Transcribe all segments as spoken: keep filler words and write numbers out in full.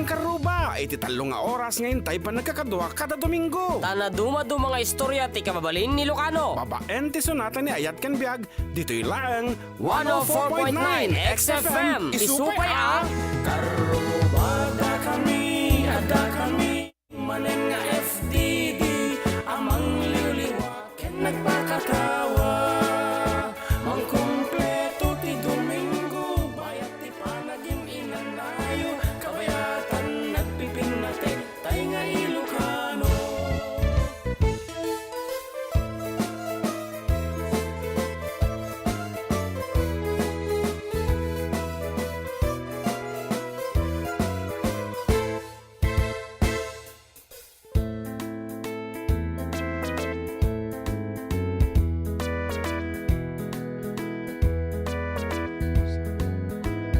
Karuba, iti tallo nga oras nga intay pannagkakadua kada Domingo. Ta nadumaduma nga istorya ti kababalin ni Ilocano. Babaen ti sonata ni Ayat ken Biag, ditoy laeng one oh four point nine X F M. Isu pay a Karuba, adda kami, adda kami. Manen nga F D D a mangliwliwa ken nagpakatawa. Mangkumpleto ti Domingo, bayat ti panagin-inanayo, kabayatan nagpipinnatek, tay nga Ilocano.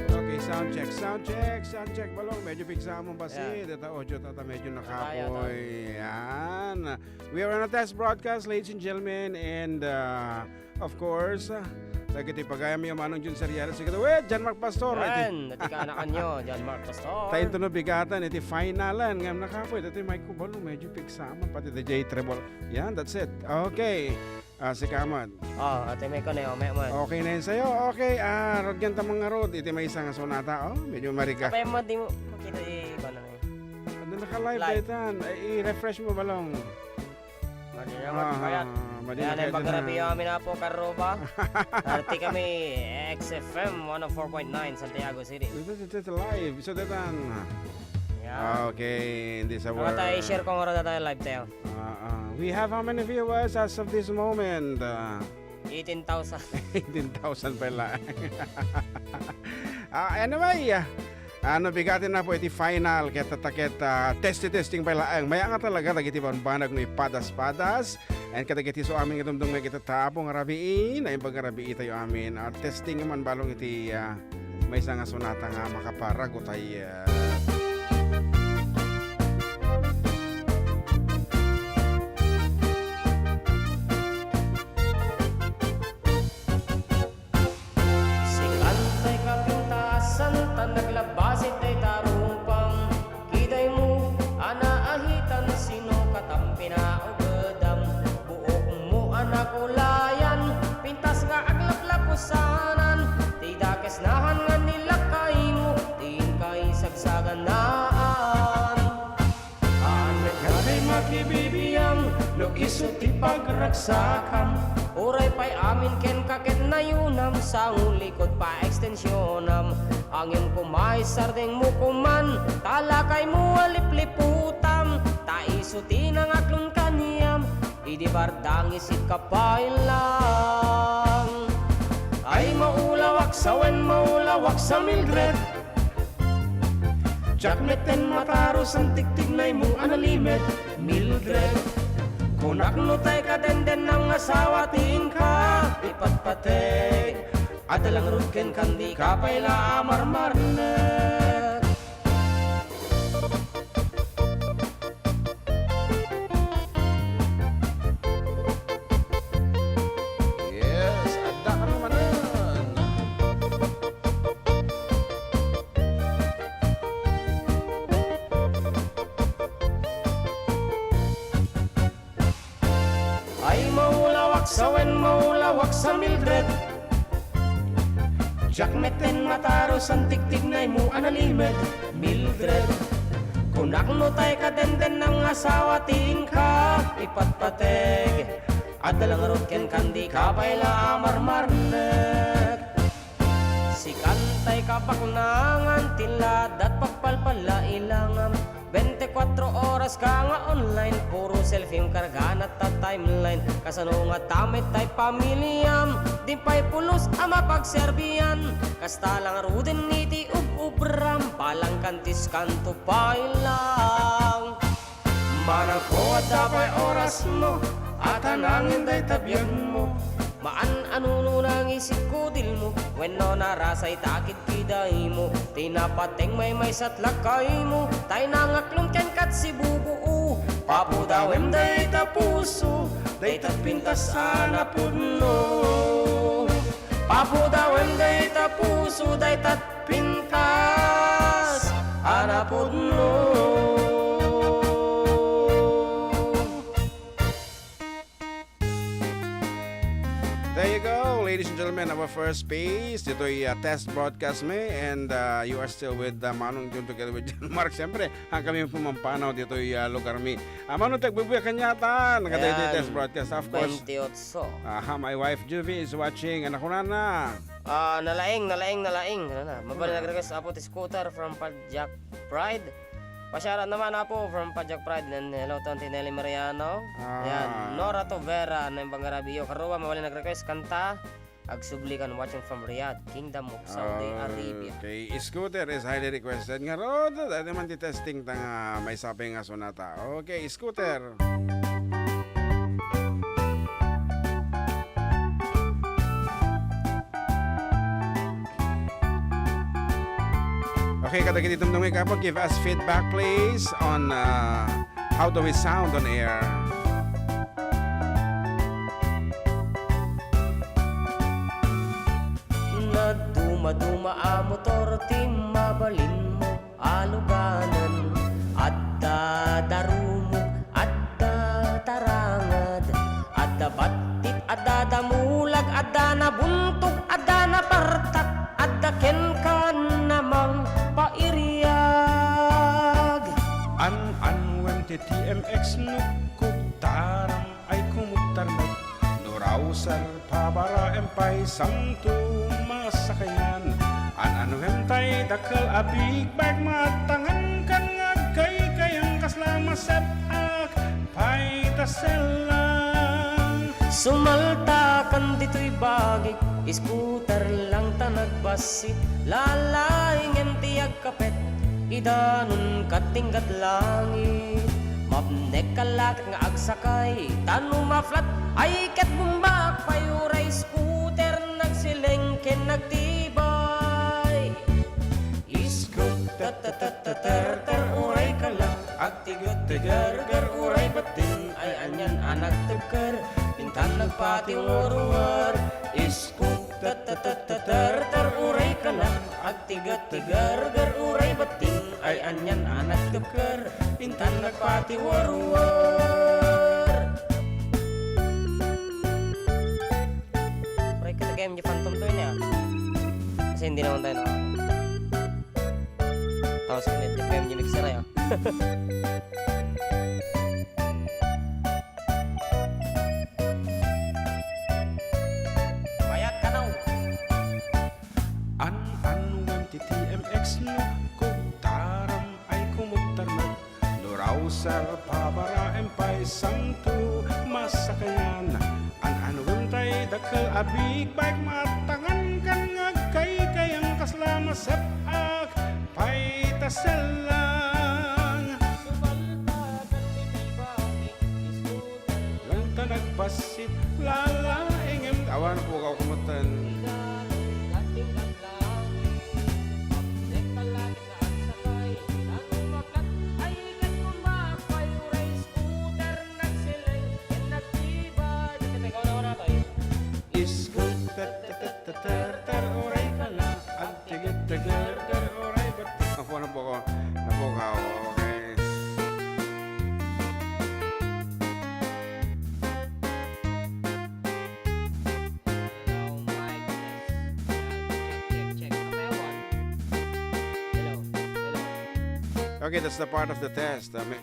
Okay, sound check, sound check, sound check. Balong, medyo pigsa mo basi. Yeah. Deta audio tata medyo nakapoy. Yan. We are on a test broadcast, ladies and gentlemen, and, uh, of course, uh, dagiti pagayam yo manong Jun Seriales, siguro, wait, John Mark Pastor, iti Yan, dati kaanakan nyo, John Mark Pastor. Tayo ito no bigatan, iti finalan, ngam nakapoy, dati Mike Kubalo, medyo pigsa mo, pati D J Treble. Yan, that's it. Okay. Ah, si Kaman. Oh, ate, may ko na yun, may man. Okay na yun sa'yo. Okay, ah, rugyan ta mga road. Iti may isang sonata. Oh, medyo mariga. Kapay mo, di mo makita di ba na yun? Ano naka-live Live. Daytan? Ay, i-refresh mo, Balong. Madi na, Ah, madi kayat. Ah, madi Yan na ay kayat magrabi na. Amin na po, Karuba. Party kami, X F M one oh four point nine, Santiago City. Ito, ito, ito, live. So, daytan. Yan. Ah, okay. Hindi sa Mga tayo, work. I-share ko nga rin tayo live tayo. Ah, ah. We have how many viewers as of this moment? Ah, Eighteen thousand. Eighteen thousand pa lang. Ah, anyway, ah, ano, bigatin na po iti final, ket taket, ah, testi-testing pa laeng. Maya nga talaga, dagiti banbanag no ipadas-padas. And kadagiti so amin nga dumdum nga kita tapo nga rabii, naimbag nga rabii tayo amin. Ah, testing man balong iti, ah, maysa nga sonata nga makaparago tayo. Sikan tay kapintasan, tan naglabas itay tarupam. Kidaymo a naahitan, sino katam pinaugedam? Buokmo a nakulayan, pintas nga aglaplapusanan, ti dakes nahan nga nilakaymo, ti inkay sagsaganaan. Anak nga tay makibibiang, no isu ti pagragsakam. Uray pay amin kenka ket nayunam, sangulikod pa extensionam. Angem koma isardengmo koman, ta lakaymo a lipliputam, ta isu ti nangaklon kaniam, idi bardang isit ka pay lang. Ay, maulawak sa wen, maulawak sa Mildred. Diak metten matarus, antiktignaymo a nalimed, Mildred. Kunak no tay kadendennam nga asawa ti inka ipatpateg. Adda la ngarud kenkan, dika pay la a marmarnek. Yes, adda ka manen. Ay, maulawak sa wen, maulawak sa Mildred. Diak metten matarus, antiktignaymo a nalimed, Mildred. Kunak no tay kadendennam nga asawa ti inka ipatpateg. Adda la ngarud kenkan, dika pay la a marmarnek. Sikan tay kapaknangan, ti ladat pagpalpala ilangam. Bente kuatro oras ka nga online, puro selfie kargana ta timeline. Kasano nga ta met tay pamiliam, di pay pulos a mapagserbian. Kasta la ngaruden iti ub-ubram, balang kantis-kanto pay lang. Manangko, adda pay orasmo, a ta nangin dayta biagmo. Maan a nuno nangisit kudilmo, wenno narasay ta kidkidaymo. Ti napateg maymaysa ti lakaymo, tay nangaklon kenka ti sibubuo. Papudawem dayta puso, dayta pintas a napudno. Papudawem dayta puso, dayta pintas a Pudno. There you go, ladies and gentlemen, our first piece. Ditoy, uh, test broadcast mi, and, uh, you are still with, uh, Manong Jun together with John Mark. Siyempre, ang kami pumampanaw ditoy, uh, lugar mi. Ah, Manong, tagbubuya kaniata, nakadaytoy test broadcast, of course. Baintiotso. Aha, my wife Juvie is watching. Ano ko na na? Ah, nalaing, nalaing, nalaing. Ano na? Mabali nag-request, Apo ti Scooter from Padjak Pride. Pasiaran naman, Apo, from Padjak Pride. And hello to Auntie Nelly Mariano. Ah. Yan, Nora Tovera, na yung pangarabiyo. Karua, mabali nag-request, kanta, Agsubli kan watching from Riyadh, Kingdom of Saudi Arabia. Okay, Scooter is highly requested. Ngarud, dati man ti testing ta nga may sapay nga sonata. Okay, Scooter. Okay, kadagiti tumtungig, Apo, give us feedback, please, on, uh, how do we sound on air? Nadumaduma a motor ti mabalinmo a luganen. Adda darumog, adda tarangad, adda battit, adda damulag, adda nabuntog, adda napartak, adda kenka na mangpairiag. An-anuem ti T M X no kugtaram ay kumugtarmek, no rouser pabaraem pay santo masakayan. An-anuem tay dakkel a big bike maatangan kan nga agkaykayang kasla masep-ak pay ta sellang. Sumaltakan ditoy bagik, scooter lang ta nagbassit, lalaingem ti agkapet, idanon kat tinggat langit. Mapnek ka laket nga agsakay, ta no ma-flat ay ket bumbak pay uray scooter nagsileng ken nagtibay. Iskut, tat, tat, tat, tat, ter, ter, uray kala, agtiget, tigerger, uray betting, ay anian a nagtebker, intan nagpatiwarwar. Iskut, tat, tat, tat, tat, ter, ter, uray kala, agtiget, tigerger, uray betting, ay anian a nagtebker, intan nagpatiwarwar. Uray ka, taga M G Phantom to niya. Kasi hindi naman tayo naka- Tapos kami, F M yung mixer, ayo. Mayat ka daw. An-anuem ti T M X no kugtaram ay kumugtarmek, no rouser pabaraem pay santo masakayan. An-anuem tay dakkel a big bike maatangan kan nga agkaykayang kasla masep-ak pay ta sellang. Sumaltakan ditoy bagik, scooter lang ta nagbassit, lalaingem. Awan, pukaw kumutan. Iskut, tat, tat, tat, tat, tar, tar, uray kala, agtiget, tigerger, uray betting. Apo, napukaw. Napukaw, okay. Hello, mic test. Check, check, check. Okay, one. Hello, hello. Okay, that's the part of the test. Uh, may,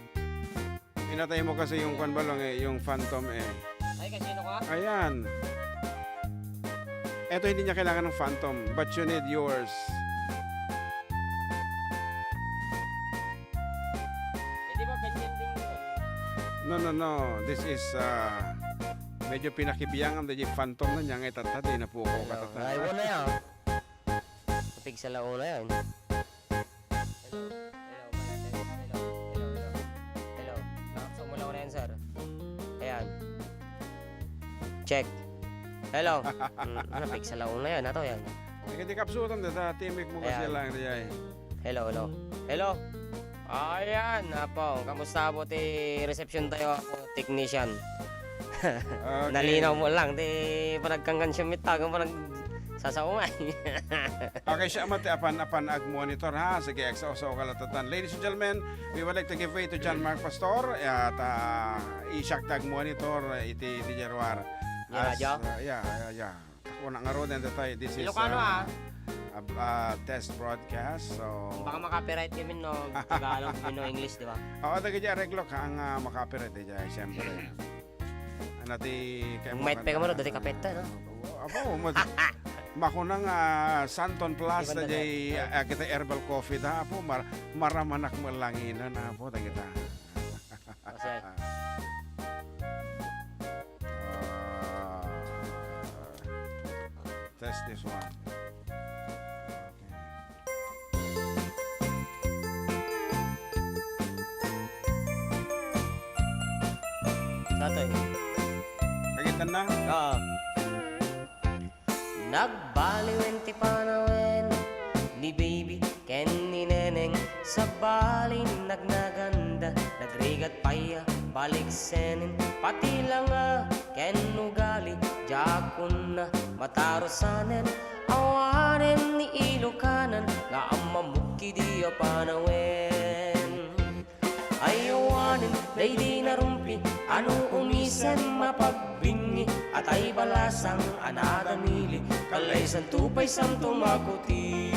pinatay mo kasi yung kwan balong eh, yung Phantom eh. Ay, kasino ka? Ayan. Eto, hindi niya kailangan ng Phantom, but you need yours. Hindi ba ganyan din yun? No, no, no. This is, uh, medyo pinakibiangan, di Phantom na niya, nga itata, di na po ako katata. Ay, wala yan. Kapig sa launa yan. Hello, hello, mic test. Hello, hello, hello. Hello. Nakapsok mo launa yan, sir. Ayan. Check. Hello. Mm, ano, pigsa lang una yan. Ato yan. Sige, di kapsutan, da, da, timik mo kasi lang, di ay. Hello, hello. Hello. Ayan, apo. Kamusta po ti reception tayo, apo, technician? Okay. Nalinaw mo lang, di panagkanggan siya mita, kung panag-, Sasaungay. Okay, siya man ti apan, apan agmonitor, ha. Sige, X O, so, kalatatan. Ladies and gentlemen, we would like to give way to John Mark Pastor. At, ah, siak ti agmonitor, eh, iti, iti Januar. Radyo? Ah, yeah, yeah, yeah. Ako na nga ron, and tayo, this is, Ilocano, ah, ah. A, a test broadcast, so. Baka ma-copyright kami no Tagalog, no English, di ba? Oo, taga di areglo ka ang, ah, ma-copyright, eh, siyempre. Ano ti, kaya mo Mayat pa ka man, dati kapeta, no? Apo, mo, makunang, ah, Santon Plus Iban na na jay, dati. Ah, kita herbal coffee da, apo, mar-, maramanak mo langinan, apo, ta kita. Kasi Ah, test this one. Okay. Satoy. Kagitan na? Oo. Nagbaliwen ti panawen ni baby ken ni neneng, sabalin nagnaganda, nagrigat pay a baliksenen, pati langa ken ugali, diakon a matarusanen, awanen ni Ilokanan nga ammamok idi a panawen. Ay awanen daydi narumpi, ano umisen mapagbingi, atay balasang a nadamili, kallaysanto pay santo makuti.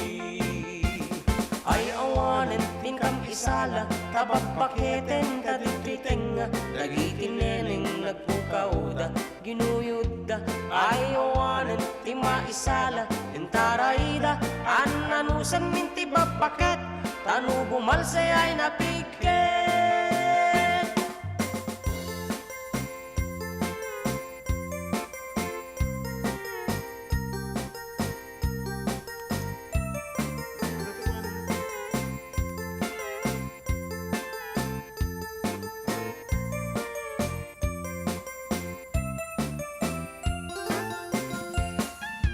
Ay awanen ti inkam isala, ta babbaketen ta ditoy tengnga, dagiti neneng nagpukawda, ginuyodda, ay awanen ti maisala, intarayda, annanusen min ti babbaket, ta no bumalse ay napigket.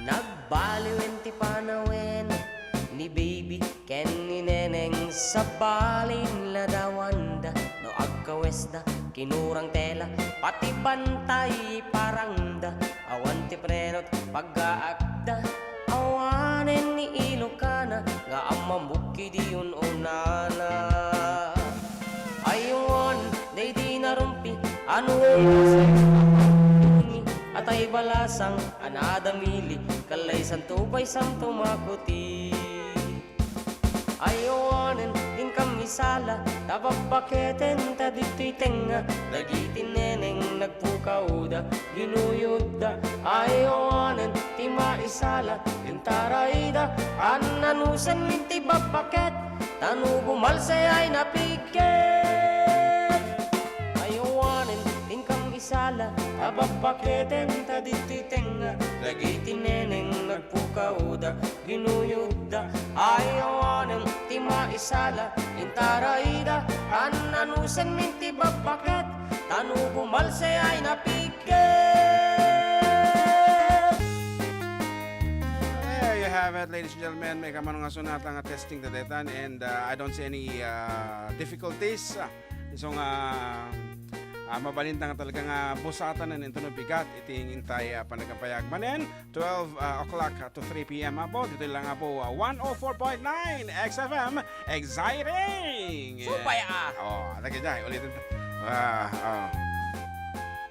Nagbaliwen ti panawen ni baby ken ni neneng, sabalin ladawanda no agkawesda, kinurang tela, pati bantay parangda, awan ti preno, paggaakda, awanen ni Ilokana nga ammamok idi un-unana. Ay awan daydi narumpi, ano, atay balasang a nadamili, kallaysanto pay santo makuti. Ay awanen ti inkam isala, ta babbaketen ta ditoy tengnga, dagiti neneng nagpukawda, ginuyodda, ay awanen ti maisala, intarayda, annanusen min ti babbaket, ta no bumalse ay napigket. Ay awanen ti inkam isala, ta babbaketen ta ditoy tengnga, dagiti neneng nagpukawda, ginuyodda, ay awanen ti maisala, intarayda, annanusen min ti babbaket, ta no bumalse ay napigket. There you have it, ladies and gentlemen. May kamano nga sonata nga testing ta detan, and, uh, I don't see any, uh, difficulties. Ah, isu nga, ah, mabalinta nga talaga nga busatan inton no bigat iti intay, ah, panagpayag. Manen, twelve, ah, o'clock, ah, to three P M apo, ditoy lang apo, ah, one oh four point nine X F M, exciting! Supay, ah! Oh, lagi dyan, ulitin ta. Ah, oh.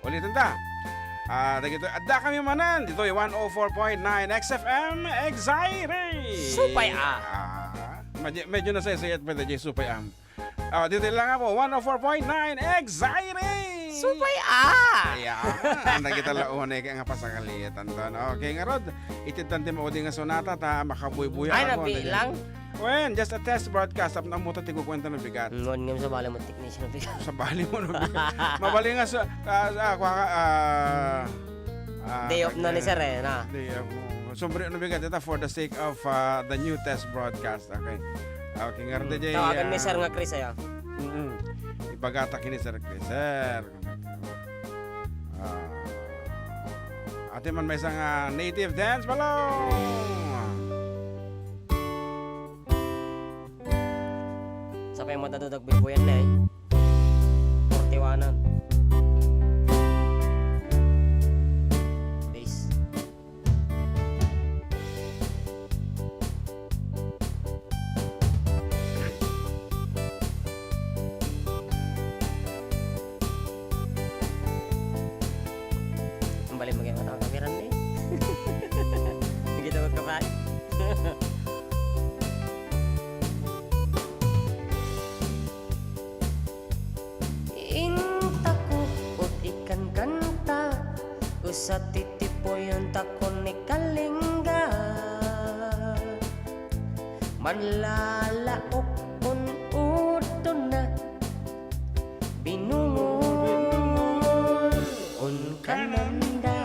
Ulitin ta. Ah, dagito, adda kami manen, ditoy one oh four point nine X F M, exciting! Supay, ah! Ah, medyo, medyo nasaysayat pa tayo, supay, ah. Ah, dito lang apo, one oh four point nine, exciting! Supay, ah! Ayan, ang nakita la unay kaya nga pasakalitan to, no? Okay, ngarod, itid tan ti maudi nga sonata, ta makabuybuya Ay, ako, nabilang? Wen, just a test broadcast, tapno ammo ta ti kukuenta no bigat. Mm, wen, ngem sabali mo technician no bigat. Sabali mo no bigat. Mabali nga sa, ah, sa, kwa ka, ah, ah, Day off na ni tag-, sir, eh, na. Day off mo. Sumbre no bigat, ita for the sake of, ah, the new test broadcast. Okay. Okay, nga Mm, rede, tawagan ni ah, Sir nga Chris, ayo. Mm-mm. Ibagata kini Sir Chris. Sir, ah, ati man may isang, ah, native dance balong. Sapay mo, tato, tagbuybuyan na, eh. Forty-one na. Base. Intako, ut ikankanta, usa ti tipuyon ta kun ni Kalinga. Manlalaok kun udtonna, binungon un kananda.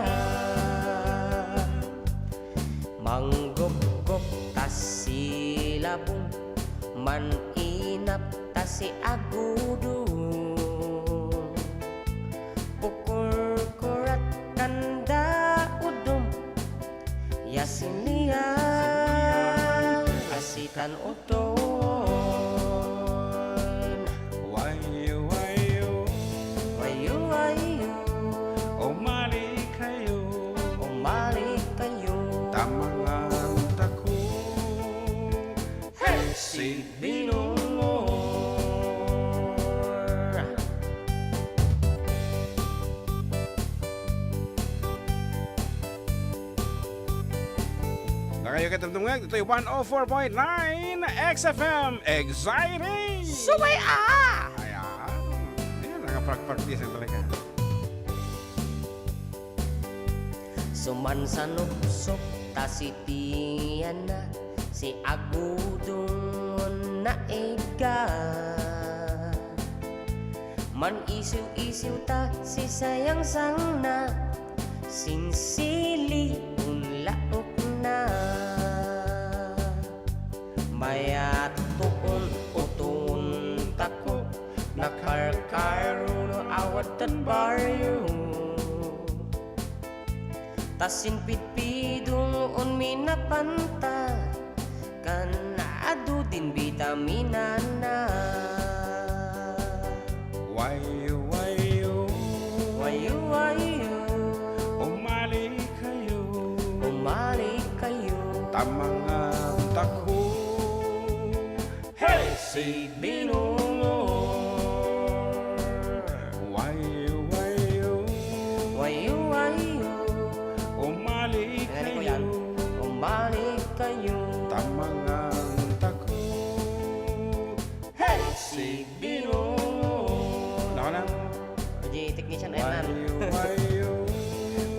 Manggopgop ta si labong, man-inap ta si agudong. Pukurkurat kanda udom, ya sinian, asitan uton. Wayo, wayo. Wayo, wayo. Umali kayo. Umali kayo. Ta mangan tako. Hey! Si Binungor. Nakayo ket tumtungag, ditoy one oh four point nine X F M, exciting! Subay a! Ayan. Ayan, nakaprak-practice na talaga. Sumansanupsop ta si tianna, si agudong naiga. Man-isiw-isiw ta si sayangsangna, sinsili un laokna. Mayat tuon uton tako, nakarkaruno a wadtan barrio. Ta sinpidpidong un minapanta, kan adu din bitaminana. Wayo, wayo. Wayo, wayo. Umali kayo. Umali kayo. Ta mangan tako. Hey! Si Binungor. Wayo, wayo. Wayo, wayo. Umali kayo. Umali kayo. Ta mangan tako. Hey! Si Binungor. Nako na. Di technician, ayan na. Wayo,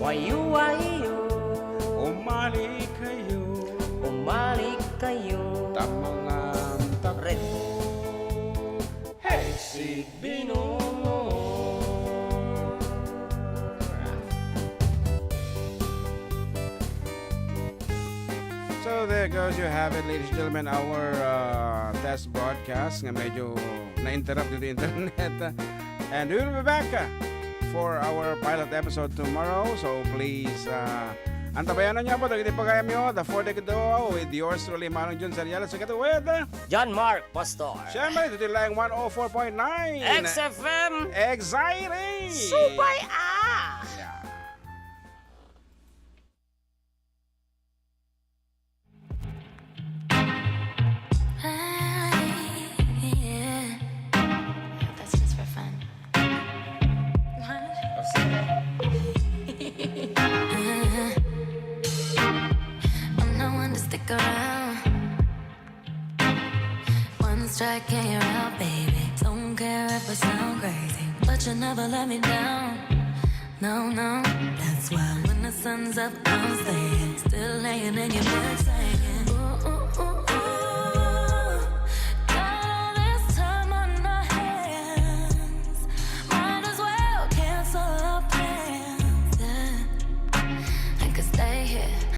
wayo. Wayo, wayo. Umali kayo. Umali kayo. Ta mangan tako. Red. Hey, si Binungor. So there goes, you have it, ladies and gentlemen, our uh, test broadcast nga medyo na-interrupt dito internet. And we will be back uh, for our pilot episode tomorrow. So please, uh, antabayanan niyo po, dagiti pagayam niyo, The Four Decade Duo with yours truly, Manong Jun Seriales, together with uh, John Mark Pastor. Siyempre, dito lang one oh four point nine X F M. Exciting! Subay a! Yeah. That's just for fun. What? I'm not one to stick around. One strike and you're out, baby. Don't care if I sound crazy, but you never let me down. No, no, that's why when the sun's up, I'm staying.